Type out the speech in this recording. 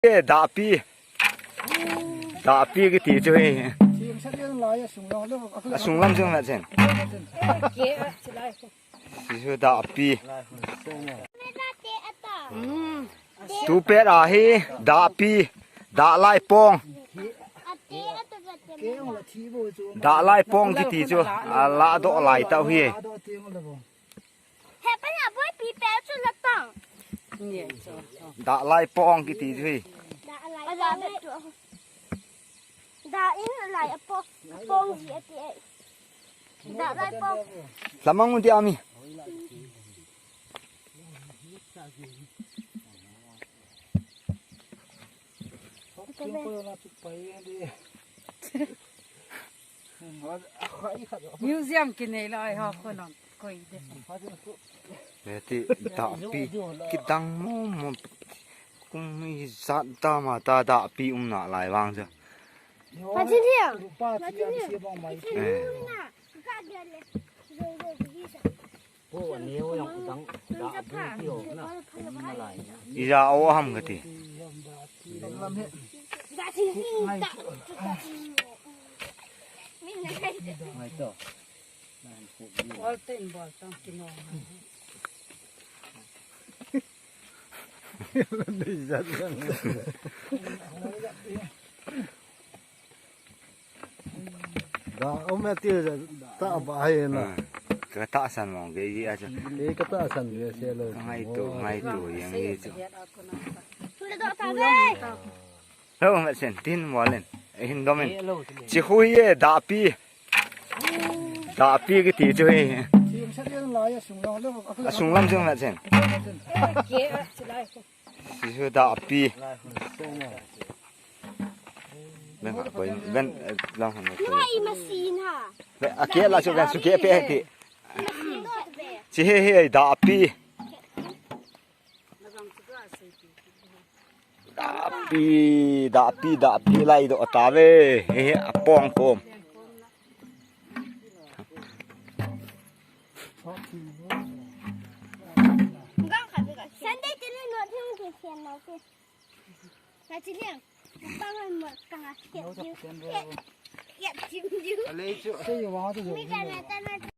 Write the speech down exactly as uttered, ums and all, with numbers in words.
Eh, dahpi. Dahpi kiti chu hi. Asung lam jong na chen. Chu dahpi. Tu pet a hi dahpi. Dahlai pong. Dahlai pong kiti chu. Ala doh lai tau hi. He pa na boy pi pe chu la tang. Dahlai pong kiti chu hi. Dahlai. Ala be tu. Da in lai a po. Pong ji ati. Dahlai pong. Lamang un ti ami. Museum kinei lai ho khonam koi de. Neti dahpi kidang mo mo. Kum ijat dama ta dahpi umna lai vang chu. Pa chin hiang. Pa chin hiang. Eh. Ija o ham kati. Da, um, ati, ta ba hai na. Ah, ka tahsan mong ke ji a chu. Ke ka tahsan ve se lo. Ngai tu, ngai tu, yang ji chu. Lo ma sen tin mo len. E hin domin. Chi hu ye dahpi. Dahpi kiti chu hi. Asung lam jong na chen. Chi hu dahpi. Ben ha koi, ben, eh, lang hon koi. Nai masin ha. Be, a ke la chu ben su ke pe ti. Masin do be. Chi he he dahpi. Dahpi, dahpi, dahpi lai doh ta ve. He he a pong pom. Sunday tini no thing ke sian nau ke. Na chi liang. Pang mo ka ha. Kiat diu. Kiat diu. Alei chu. Mi ka na ta na.